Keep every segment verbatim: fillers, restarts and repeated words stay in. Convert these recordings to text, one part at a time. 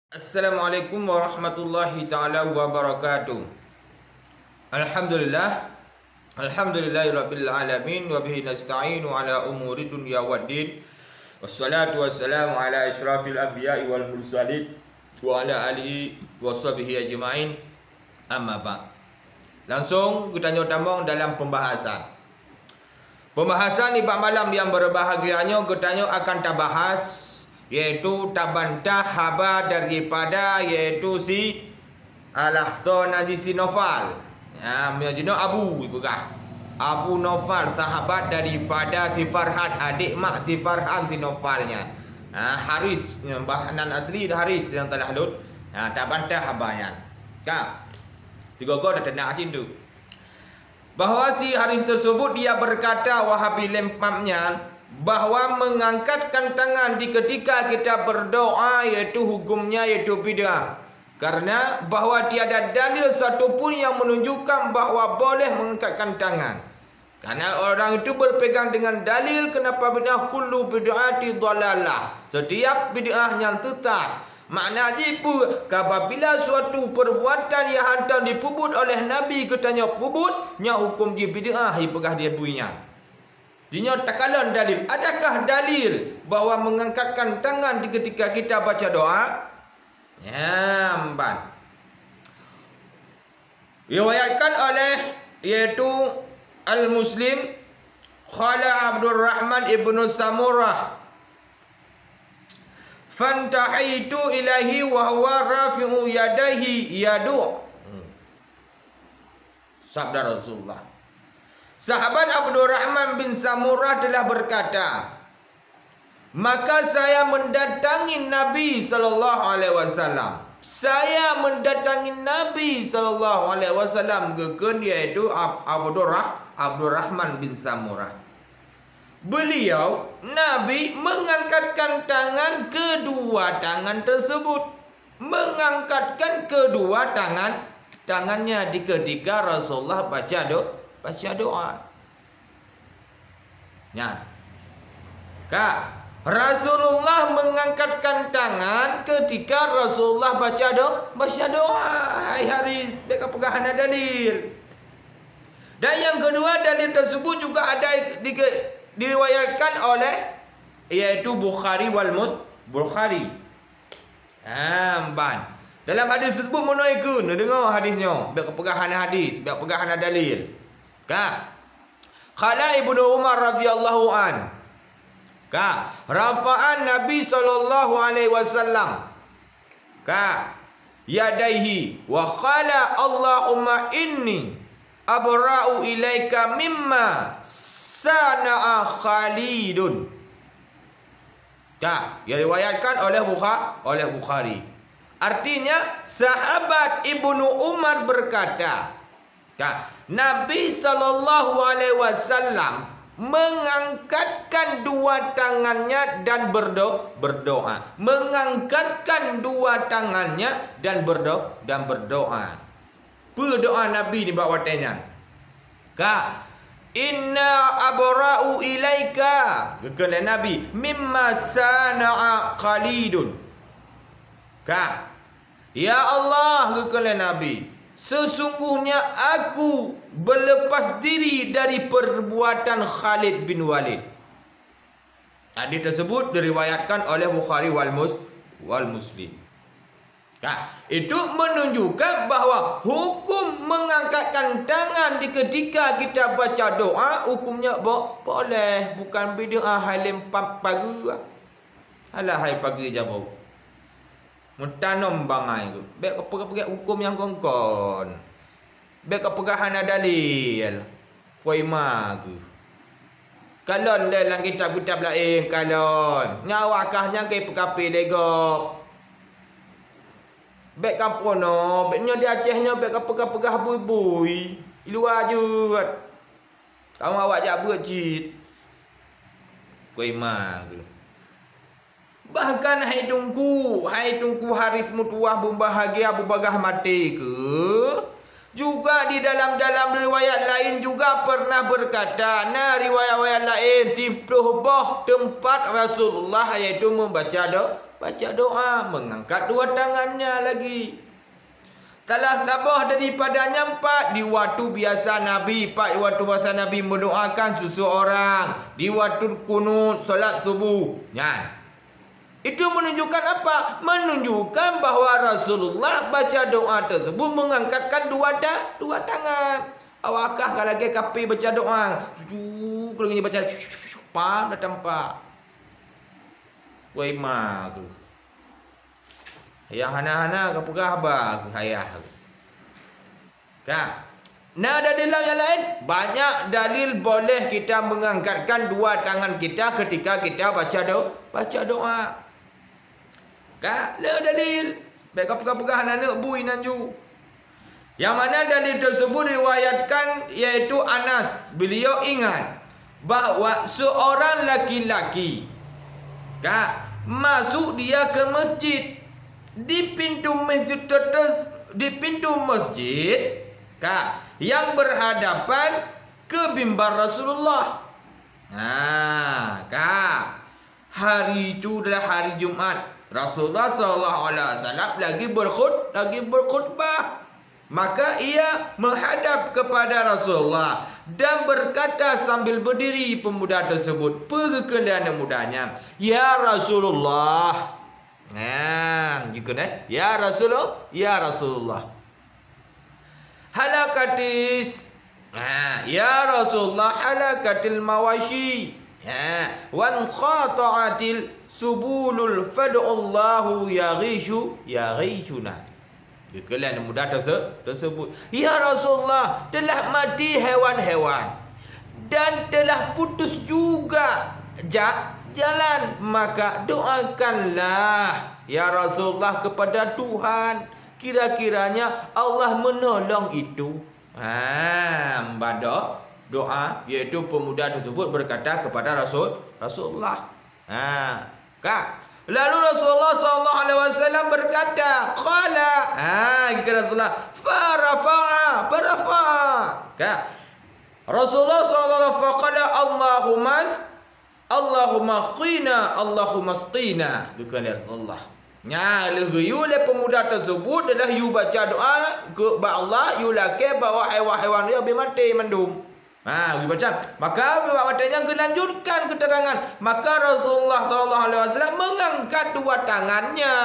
Assalamualaikum warahmatullahi taala wabarakatuh. Alhamdulillah. Alhamdulillahirabbil alamin, wa bihi nasta'inu ala umuri dunya waddin. Wassalatu wassalamu ala asyrafil anbiya'i wal mursalin wa ala alihi wa sahbihi ajma'in. Amma ba'd. Langsung geutanyoe tamong dalam pembahasan. Pembahasan nibak malam nyang berbahagia nyoe geutanyoe akan tabahas, yaitu tabantah haba daripada, yaitu si, alah, soe nan si, si Nofal. Ya, meunyoe jinoe Abu peugah. Abu Nofal, sahabat daripada si Farhan, adik mak si Farhan si Nofal nyan. Ha, Haris, bah nan asli Haris nyang salah lôn. Ha, tabantah haba nyan. Ka. Tiga-tiga dah teunak cit tu. Bahwa si Haris tersebut dia berkata, Wahabi lempam nyan, bahwa mengangkatkan tangan di ketika kita berdoa, yaitu hukumnya yaitu bid'ah. Karena bahwa tiada dalil satu pun yang menunjukkan bahwa boleh mengangkatkan tangan. Karena orang itu berpegang dengan dalil, kenapa bid'ah, kullu bid'ati dhalalah. Setiap bid'ah nyang sesat. Makna jih peue? Apabila suatu perbuatan nyang hantom dipeubuet oleh Nabi geutanyoe peubuet, nyoe huköm jih bid'ah, ipeugah di dua nyan. Jinoe takalon dalil. Adakah dalil bahwa mengangkatkan tangan di ketika kita baca doa? Nyan ban. Riwayatkan oleh, yaitu Al-Muslim, qala Abdurrahman ibnu Samurah, "Fantahaitu ilaihi wa huwa rafi'u yadaihi yadu." Sabda Rasulullah. Sahabat Abdurrahman bin Samurah telah berkata, maka saya mendatangi Nabi sallallahu alaihi wasallam. Saya mendatangi Nabi sallallahu alaihi wasallam, geukheun yaitu Ab-, Abdurrah-, Abdurrahman bin Samurah. Beliau, Nabi, mengangkatkan tangan kedua tangan tersebut. Mengangkatkan kedua tangan, tangannya di ketika Rasulullah baca do-, baca doa. Nyan. Ka, Rasulullah mengangkatkan tangan ketika Rasulullah baca do-, baca doa. Hai Haris, bèk kapeugah hana dalil. Dan yang kedua, dalil tersebut juga ada di-, diriwayatkan oleh, yaitu Bukhari wal Mus-, Bukhari. Ha, ban. Dalam hadis tersebut meunoe keu, neudeungoe hadis nyoe. Bèk kapeugah hana hadis, bèk kapeugah hana dalil. Ka. Qala Ibnu Umar radhiyallahu an. Ka. Rafa'an Nabi sallallahu alaihi wasallam. Ka. Yadaihi wa qala, "Allahumma inni abra'u ilaika mimma sana'a Khalidun." Ka, diriwayatkan oleh Bukha-, oleh Bukhari. Artinya, sahabat Ibnu Umar berkata, ka, Nabi sallallahu alaihi wasallam mengangkatkan dua tangannya dan berdo-, berdoa. Mengangkatkan dua tangannya dan berdo-, dan berdoa. Peue doa Nabi nibak watèe nyan? Ka, "Inna abra'u ilaika," geukheun lé Nabi, "mimma sana'a Khalidun." Ka, "Ya Allah," geukheun lé Nabi, "sesungguhnya aku berlepas diri dari perbuatan Khalid bin Walid." Hadis tersebut diriwayatkan oleh Bukhari wal Mus-, wal Muslim. Ka, itu menunjukkan bahwa hukum mengangkatkan tangan di ketika kita baca doa, hukumnya bo-, boleh, bukan bid'ah, hai lempam pageue. Alah hai pageue jabau. Meutanom bangai tu. Bèk kapeugah-peugah hukum nyang kon-kon. Bèk kapeugah hana dalil. Poima geuh. Kalon lé lam kitab-kitab laén, kalon. Nyawa kah nyang keu peukapé lé gob. Bèk kapono, bèk nyoe di Aceh nyoe bèk kapeugah-peugah bui-bui. Di luwa jeuet. Kamoe awak jak beuet cit. Poima geuh. Bahkan hai Teungku, hai Teungku Haris meutuwah beubahgia beubagaih maté keuh, juga di dalam-dalam riwayat laén juga pernah berkata, na riwayat-riwayat laén siplôh boh teumpat Rasulullah, yaitu membaca do-, baca doa, mengangkat dua tangannya lagi. Salah saboh daripada nyan pat, di waktu biasa Nabi, pat di waktu biasa Nabi mendoakan seseorang di waktu kunut salat subuh. Nyan. Itu menunjukkan apa? Menunjukkan bahwa Rasulullah baca doa tersebut mengangkatkan dua ta-, dua tangan. Awakah ka lagèe kafé baca doa. Cucu, kalau gini baca, pam dah tampak. Wai ma keuh. Nyang hana-hana ka peugah haba keuh ayah keuh. Ka. Na dalil lam nyang laén? Banyak dalil boleh kita mengangkatkan dua tangan kita ketika kita baca do-, baca doa. Ka, le dalil. Bèk ka peugah-peugah aneuk bui nan ju. Yang mana dalil tersebut diriwayatkan, yaitu Anas. Beliau ingat bahwa seorang laki-laki, ka, masuk dia ke masjid. Di pintu masjid tetes-, di pintu masjid, ka, yang berhadapan ke mimbar Rasulullah. Ha, ka. Hari itu adalah hari Jumat. Rasulullah sallallahu alaihi wasallam lagi berkhut-, lagi berkhutbah. Maka ia menghadap kepada Rasulullah dan berkata sambil berdiri pemuda tersebut, peugah keu lé aneuk muda nyan, "Ya Rasulullah." Nah, jikheun, eh, "Ya Rasulul-, ya Rasulullah." Halakatis. Ha, ya Rasulullah, halakatil mawashi. Ha, wan qata'atil subulul fad'ullahu yaghishu, yaghishuna. Dikeulan mudah terse-, tersebut. Ya Rasulullah, telah mati hewan-hewan dan telah putus juga ja-, jalan, maka doakanlah, ya Rasulullah, kepada Tuhan. Kira-kiranya Allah menolong itu. Ha, meubaca doa, yaitu pemuda tersebut berkata kepada Rasul, Rasulullah. Ha, ka. Lalu Rasulullah sallallahu alaihi wasallam berkata, qala, ha, kata Rasulullah, farafa'a, farafa'a. Ka. Rasulullah sallallahu alaihi wasallam faqala, Allahumma Allahumma qina, Allahumma sqina. Dikheun lé Rasulullah. Nya, lheuh geuyue lé pemuda tersebut adalah yue baca doa keu bak Allah, yue lakée bahwa hewan-hewan nyoe beu maté mandum. Ha, yue baca. Maka bak watée nyan geulanjutkan keuterangan. Maka Rasulullah sallallahu alaihi wasallam mengangkat dua tangannya.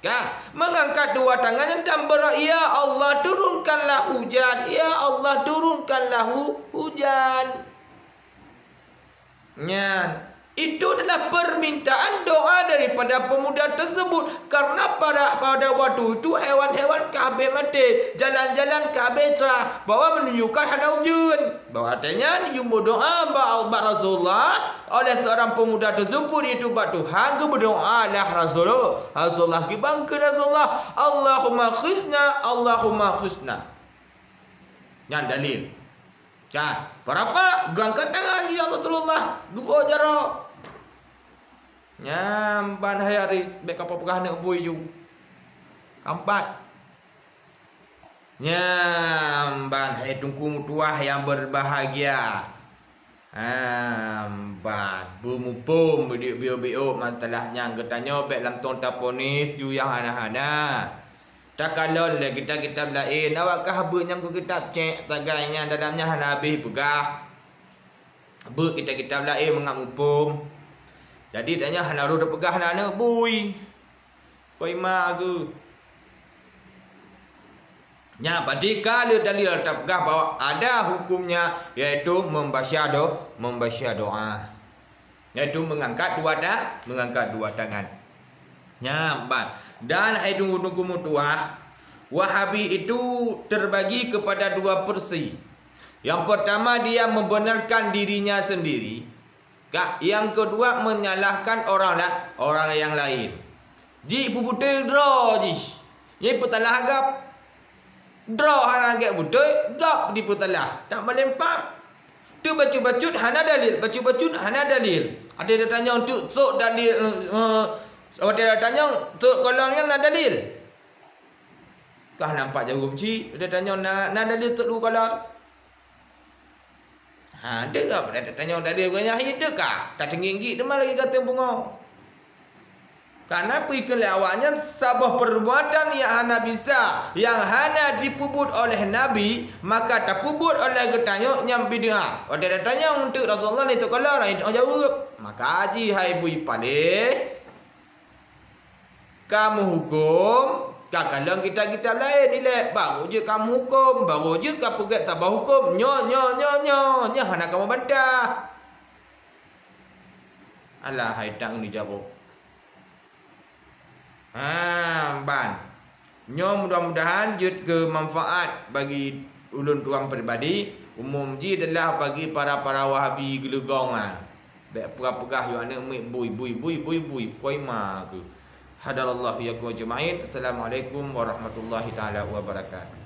Ka, mengangkat dua tangannya dan berdoa, "Ya Allah, turunkanlah hujan. Ya Allah, turunkanlah hu-, hujan." Nyan, itu adalah permintaan doa daripada pemuda tersebut. Karena pada, pada waktu itu hewan-hewan ka habéh maté, jalan-jalan ka habéh srah, bahwa menunjukkan hana ujeuen. Bahwa watée nyan, yue meudoa bak, bak Rasulullah, oleh seorang pemuda tersebut, yaitu bak Tuhan, geumeudoalah Rasulullah. Rasulullah geubangkeut Rasulullah, "Allahumma khisna, Allahumma khisna." Nyan dalil. Ka, peurapa geuangkat tangan, ya Rasulullah, geuboh jaroe. Nyan ban hai Haris, bék kapeugah aneuk bui ju. Keempat. Nyan ban hai Teungku meutuah nyang berbahagia. Nyan ban beumuphom biôk-biôk masalah nyan geutanyoe bék langsong taponis ju nyang hana-hana. Takalon lé kitab-kitab laén, awak kah beuet nyang keu kitab cék sagai nyan dalam nyan hana habéh peugah. Beuet kitab-kitab laén mangat muphom. Jadi tanyoe hana rôh tapeugah na aneuk bui. Koi ma geuh. Nya, berarti ka le dalil tapeugah bahwa ada hukumnya, yaitu membaca do-, membaca doa. Yaitu mengangkat dua ta-, mengangkat dua tangan. Nyan ban. Dan hai Teungku-teungku meutuah, Wahabi itu terbagi kepada dua versi. Yang pertama, dia membenarkan dirinya sendiri. Ka, yang kedua, menyalahkan orang la-, orang yang lain. Jipeubeutôi droe jih. Jipeusalah gab. Droe hana gét beutôi, gab dipeusalah. Tak meulempam. Teuk bacut-bacut hana dalil, bacut-bacut hana dalil. Ada ditanya untuk sok dalil, eh, eh, ada ditanya untuk kolong nyan na dalil. Kah nampak jaroe beuci, ada ditanya na, na dalil untuk dua kolong. Ha, deuh ka, ada ditanya dalil geuh nyan, hai deuh ka. Tateunggik-nggik teuma lagi gata pungo. Karena peue kheun lé awaknyan, saboh perbuatan nyang hana bisa, nyang hana jipeubuet oleh Nabi, maka tapeubuet oleh geutanyoe nyan bid'ah. Watée tatanyong eunteuk Rasulullah nyan, teukalon, jaweueb. Maka jih hai bui paléh, ka meuhuköm, ka kalon kitab-kitab laén ilée, baru jeuet ka meuhuköm, baru jeuet ka peugét saboh huköm, nyoe, nyoe, nyoe, nyoe, nyoe hana kamoe bantah. Alah, hai tang ni jaroe. Ha, ban. Nyoe mudah-mudahan jeuet keu manfaat bagi ulôn tuan pribadi, umum jih adalah bagi para-para Wahabi geuleugong nyan. Bék peugah-peugah yue aneuëk miet bui, bui, bui, bui, bui, koi ma keuh. Hadanallahu iyyakum ajmain. Assalamualaikum warahmatullahi taala wabarakatuh.